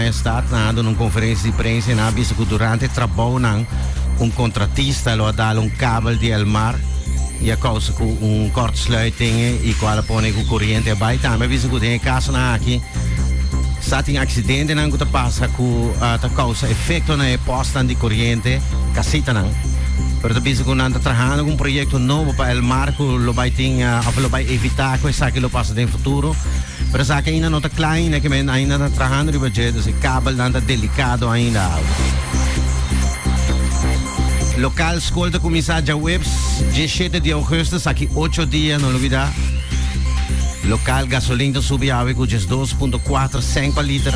Oranjestad nan a duna un konferensia di prensa i nan a bisa ku durante trabounan un kontratista lo a dal un kabel di Elmar i a kousa ku un kortsluiting i kual a pone ku koriente a bai. Tambe a bisa ku den e kasonan aki sa tin aksidentenan ku ta pasa ku ta kousa efekto na e pòstnan di koriente, kasitanan. Pero ta bisa ku nan ta trahando ku un proyekto nobo pa Elmar ku lo bai tin òf lo bai evitá ku esaki lo pasa den futuro. Pero esaki ainda no ta kla ainda ke men ainda ta trahando riba dje, dus e kabelnan ta delikado ainda. Lokal skol ta kuminsá djaweps 17 di ougùstus, aki ocho dia, no lubidá. Lokal gasolin ta subi awe ku 12.4 sènt pa liter.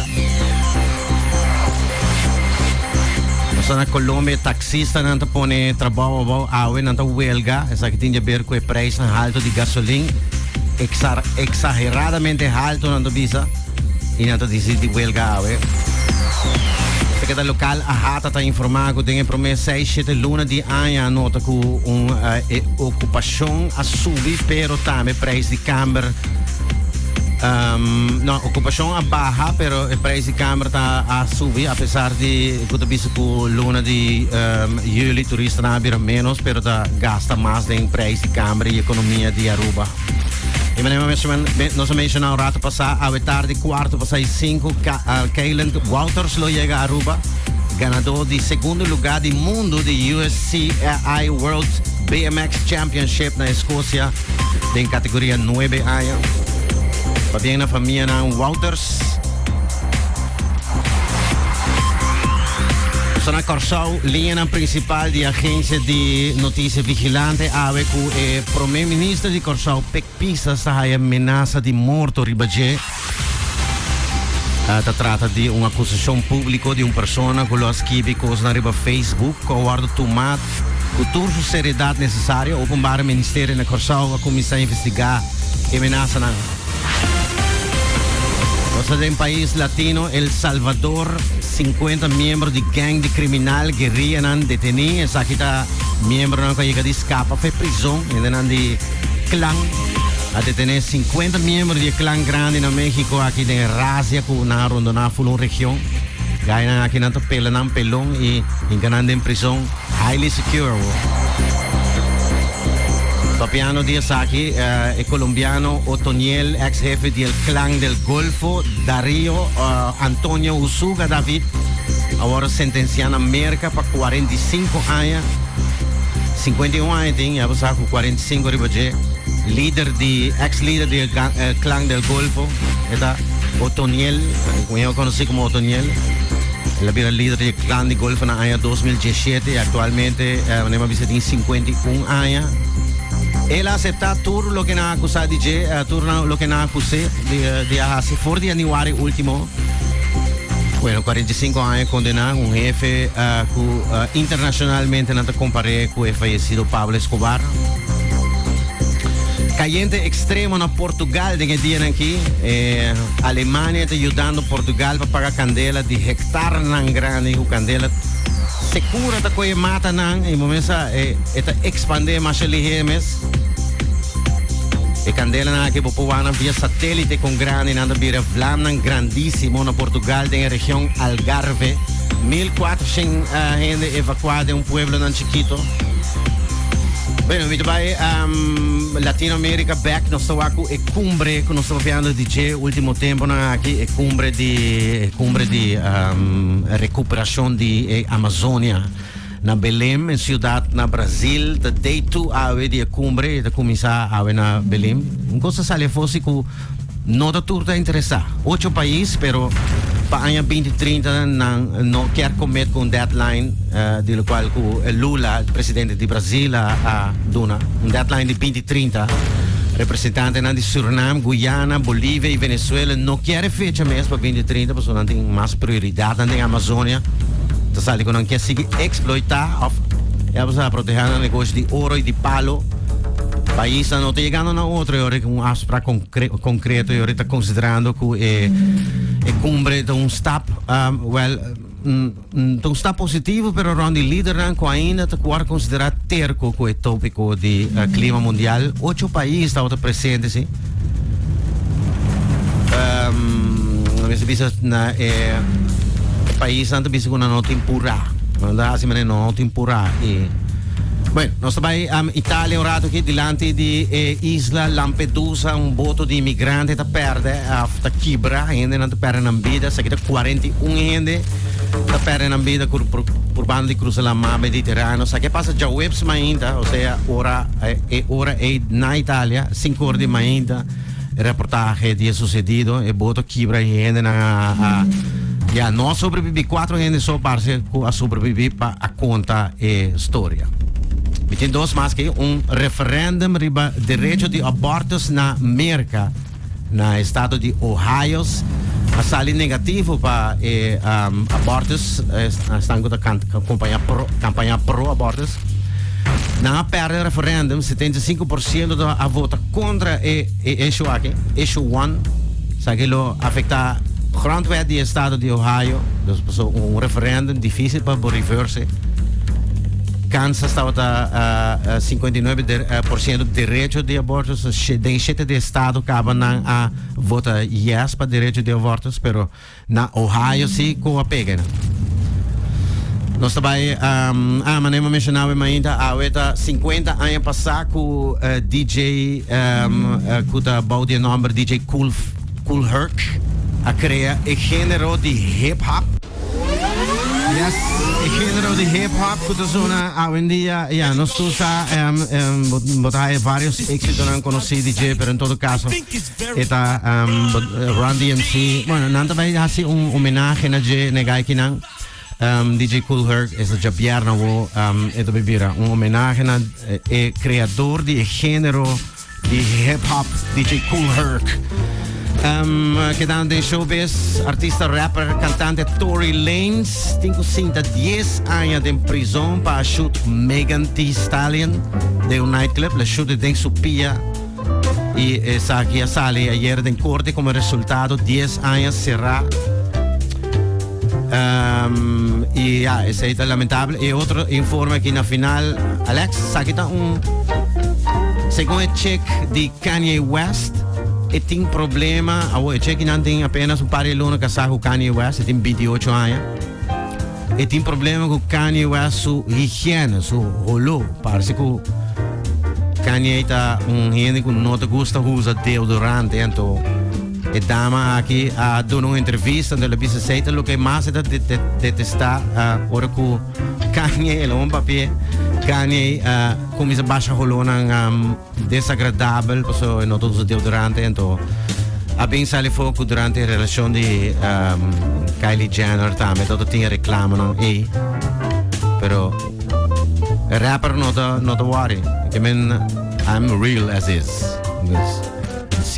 Nos na Colombia taksistanan ta pone trabou abou awe, nan ta welga. Esaki tin di aber ku e preisnan haltu di gasolin. Exageradamente halto nan ta bisa y nan ta dicidi di huelga awe. Seketa local AHATA ta informa cu den e prome seis shete luna di aña a nota cu un e ocupacion a subi pero tambe prijs di camber no ocupacion a baha pero e prijs di camber ta a subi a pesar di cu ta bisa cu luna di juli turistanan a bira menos pero ta gasta mas den prijs di camber y economia di Aruba. Y manera nos a menciona un rato pasá, awe tardi cuarto pasá y cinco, Kaylen Wouters lo yega Aruba, ganador di segundo lugar di mundo di USCI World BMX Championship na Escocia den categoria 9 aña. Pabien na famianan Wouters. Nos na Kòrsou, liñanan prinsipal di agensia di notisia Vigilante awe ku e promé minister di Kòrsou Pik Pisas ta haya menasa di morto riba dje. Ta trata di un akusashon públiko di un persona ku lo a skibi kosnan riba Facebook ku a wòrdu tumá ku tur su seriedat nesesario. Openbare Ministerio na Kòrsou a kuminsá investigá e menasanan. Nos ta den pais latino El Salvador, 50 miembro di gang di kriminal guerianan detení. Esaki ta miembronan ku a yega di skapa for e prizon, hendenan di klan. A detené 50 miembro di e klan grandi na México aki den e razia ku nan a rondoná ful un region. Gainan aki nan ta pela nan pelon i hinka nan den prizon. Highly secure wo. Papiando di esaki, e colombiano Otoniel, ex hefe di el Clan del Golfo, Dario Antonio Usuga David, a worde sentencia na Merca pa 45 aña. 51 aña tin, ya bo sa cu 45 riba dje. Lider di, ex lider di el Clan del Golfo, e ta Otoniel, cu conoci como Otoniel. El a bira lider di e Clan di Golfo na aña 2017 y actualmente, manera mi a bisa, tin 51 aña. El a acepta tur loke nan a acusa di dje, tur loke nan a acus'é di a haci for di januari ultimo. Bueno, 45 aña condena, un hefe cu internacionalmente nan ta compar'é cu e fallecido Pablo Escobar. Cayente extremo na Portugal den e dianan aki. Alemania ta yudando Portugal pa paga candela di hectarnan grandi cu candela secura ta coye matanan y bo mesa e e ta expande masha lihe mes. E candelanan aki bo por wak nan via satelite con grandi nan ta bira vlamnan grandisimo na Portugal den e region Algarve. 1400 hende evacua den un pueblonan chikito. Bueno, mi ta bai Latino America bek. Nos ta wak ku e cumbre ku nos ta papiando di dje ultimo temponan aki, e cumbre di e cumbre di recuperacion di e Amazonia na Belém, en ciudad na Brazil. Ta day 2 awe di e cumbre, e ta cuminsa awe na Belém. Un cos ta sali afo si ku No ta tur ta interesá. Ocho pais, pero pa aña 2030 nan no kier commit cu un deadline di locual cu Lula, presidente di Brasil, a duna. Un deadline di 2030. Representantenan di Surinam, Guyana, Bolivia y Venezuela no kier e fecha mes pa 2030 pasobra nan tin mas prioridadnan den Amazonia. Ta sali cu nan kier sigui exploita of ya bo sa proteha nan negoshi di oro y di palo. Paisnan no ta yegando na otro y ora un afspraak concreto y ora ta considerando cu e e cumbre ta un stap well ta un stap positivo pero rond di lidernan cu ainda ta cuar considera terco cu e topico di clima mundial. Ocho pais tabata presente si. Mester bisa na e. paisnan ta bisa ku nan no tin purá. Nan ta hasi manera no tin purá i Bueno, nos ta bai Italia un rato aki dilanti di e isla Lampedusa un boto di inmigrante ta pèrdè òf ta kibra, hendenan ta pèrdè nan bida, esaki ta 41 hende ta pèrdè nan bida ku purbando di krusa Lamá Mediteráneo. Esaki a pasa djaweps mainta, osea ora e ora ei na Italia, sinku or di mainta. Reportahe di e sucedido, e boto kibra y hendenan a, a ya no a sobrevivi, cuatro hende so parce cu a sobrevivi pa a conta e storia. Mi tin dos mas ke un referendum riba derecho di abortus na Merca, na estado di Ohio, a sali negativo pa e um, abortus, esnan cu ta campaña pro, campaña pro abortus. Nan a perde referendum, 75% ta a vota contra e e issue aki, issue one. Esaki lo afecta grondwet di estado di Ohio, dus paso un referendum dificil pa bo reverse. Kansas tabata uh, 59 de, uh, por ciento derecho di abortus, den shete di estado caba nan a vota yes pa derecho di abortus, pero Na Ohio si cu a pega nan. Nos ta bay, um, ah, manera mi menciona awe mainta, awe ta 50 aña pasa cu uh, DJ um, uh, cu ta bou di e nomber DJ Kool, Kool Herc a crea e genero di hip hop. Yes, e genero di hip hop cu ta zona awendia, ja, nos tur sa, um, um, bo ta haya varios éxitonan conoci di dje, pero en todo caso, E ta um, Run DMC. Bueno, nan ta bai hasi un homenahe na dje na e gaikinan. Um, DJ Kool Herc es djabierna wo um, e ta bai bira un homenahe na e creador di e genero di hip hop, DJ Kool Herc. Um, kedando den showbiz, artista, rapper, cantante Tory Lanez tin cu sinta 10 aña den prison pa a shoot Megan Thee Stallion den un nightclub. Le shoot den su pia. Y esaki a sali ayer den corte como resultado 10 aña cerrá. Um, y ja, esey ta lamentable. Y otro informe aki na final, Alex, esaki ta un según e chick di Kanye West, e tin problema, awo e chick nan tin apenas un par di luna casá cu Kanye West, e tin 28 aña. E tin problema cu Kanye West su higiene, su holo. Parece cu Kanye ta un hende cu no ta gusta usa deodorante. Anto e dama aki a duna un entrevista donde el a bisa esey ta loke mas e ta detesta ora cu Kanye, el a un papia, Kanye a cuminsa basha holonan desagradabel paso e no ta usa deodorante. Anto a bin sali for cu durante e relacion di Kylie Jenner tambe todo tin e reclamonan ey. Pero e rapper no ta, no ta worry. Ke men I'm real as is. Dus.